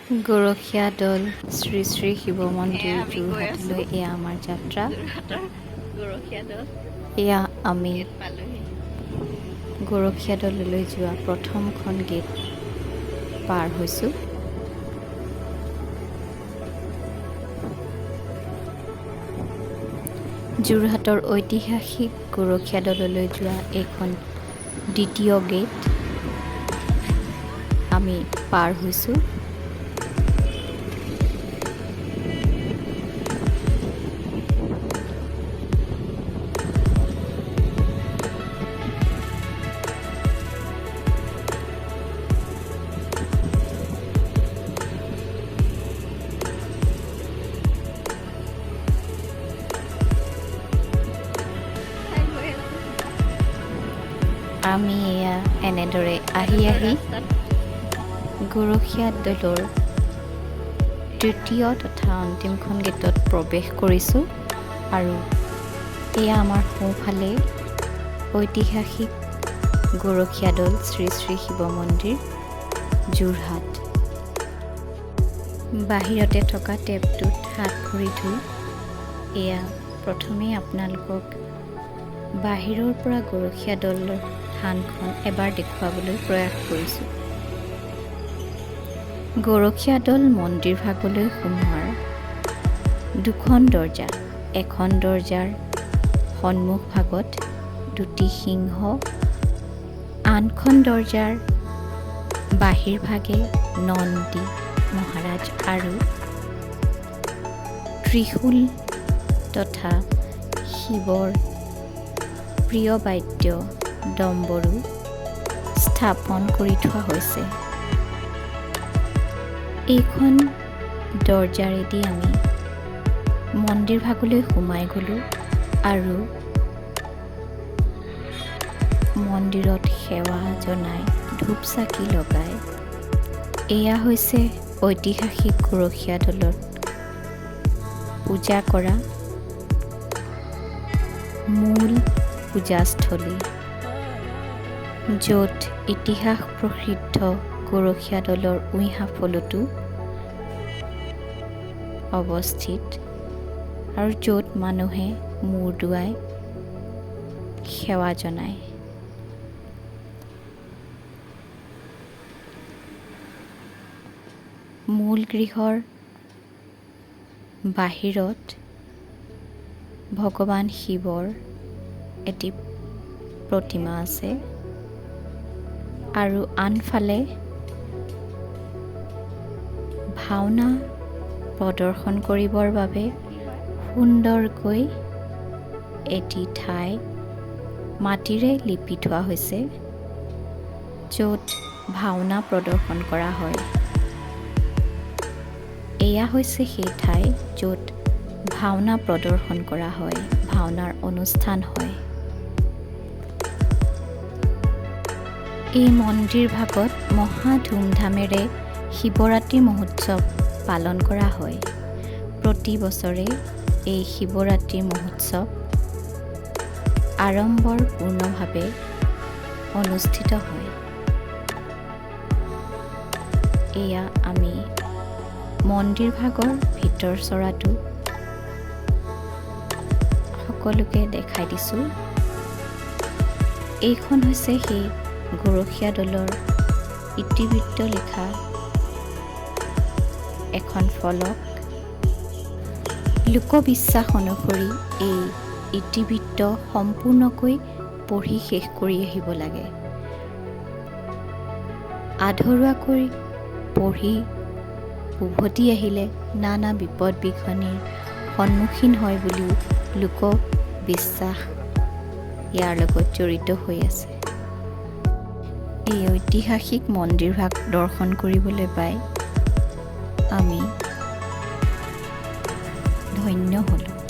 গৰখীয়া দল শ্ৰী শ্ৰী শিৱ এয়া মন্দিৰ আমি গৈ আছো যোৰহাটলৈ এয়া আমাৰ যাত্ৰা। যোৰহাটৰ গৰখীয়া দল এয়া আমি গেট পালোহি। গৰখীয়া দললৈ যোৱা প্ৰথমখন গেট পাৰ হৈছোঁ। যোৰহাটৰ ঐতিহাসিক গৰখীয়া দললৈ যোৱা এইখন দ্বিতীয় গেট আমি পাৰ হৈছোঁ। খাই গৈ আছো। আমি এয়া এনেদৰে আহি যোৰহাটৰ আহি ৰাস্তাত গৰখীয়া দলৰ তৃতীয় তথা অন্তিমখন গেটত প্ৰৱেশ কৰিছোঁ আৰু এয়া আমাৰ সোঁফালে ঐতিহাসিক গৰখীয়া দল শ্ৰী শ্ৰী শিৱ মন্দিৰ, যোৰহাট। বাহিৰতে থকা টেপটোত হাত ভৰি ধুই এয়া প্ৰথমেই আপোনালোকক বাহিৰৰ পৰা গৰখীয়া দলৰ থানখন এবাৰ দেখুৱাবলৈ প্ৰয়াস কৰিছোঁ। গৰখীয়া দল মন্দিৰ ভাগলৈ সোমোৱাৰ দুখন দৰ্জা, এখন দৰ্জাৰ সন্মুখ ভাগত দুটি সিংহ, আনখন দৰ্জাৰ বাহিৰ ভাগে নন্দী মহাৰাজ আৰু ত্ৰিশূল তথা শিৱৰ প্ৰিয় বাদ্য ডম্বৰু স্থাপন কৰি থোৱা হৈছে। এইখন দৰ্জাৰেদি আমি মন্দিৰ ভাগলৈ সোমাই গ'লোঁ আৰু মন্দিৰত সেৱা জনাই ধূপ চাকি লগাই এয়া হৈছে ঐতিহাসিক গৰখীয়া দলত পূজা কৰা মূল পূজাস্থলী, য'ত ইতিহাস প্ৰসিদ্ধ গৰখীয়া দলৰ উঁইহা ফলতো অৱস্থিত আৰু য'ত মানুহে মূৰ দোৱাই সেৱা জনায়। মূল গৃহৰ বাহিৰত ভগৱান শিৱৰ এটি প্ৰতিমা আছে আৰু আনফালে ভাওনা প্ৰদৰ্শন কৰিবৰ বাবে সুন্দৰকৈ এটি ঠাই মাটিৰে লিপি থোৱা হৈছে, য'ত ভাওনা প্ৰদৰ্শন কৰা হয়। এয়া হৈছে সেই ঠাই য'ত ভাওনা প্ৰদৰ্শন কৰা হয়, ভাওনাৰ অনুষ্ঠান হয়। এই মন্দিৰ ভাগত মহা ধুমধামেৰে শিৱৰাত্ৰি মহোৎসৱ পালন কৰা হয়। প্ৰতি বছৰে এই শিৱৰাত্ৰি মহোৎসৱ আড়ম্বৰপূৰ্ণভাৱে অনুষ্ঠিত হয়। এয়া আমি মন্দিৰ ভাগৰ ভিতৰ চৰাটো সকলোকে দেখাই দিছোঁ। এইখন হৈছে সেই গৰখীয়া দলৰ ইতিবৃত্ত লিখা এখন ফলক। লোকবিশ্বাস অনুসৰি এই ইতিবৃত্ত সম্পূৰ্ণকৈ পঢ়ি শেষ কৰি আহিব লাগে। আধৰুৱাকৈ পঢ়ি উভতি আহিলে নানা বিপদ বিঘ্নিৰ সন্মুখীন হয় বুলিও লোকবিশ্বাস ইয়াৰ লগত জড়িত হৈ আছে। এই ঐতিহাসিক মন্দিৰভাগ দৰ্শন কৰিবলৈ পাই আমি ধন্য হ'লোঁ।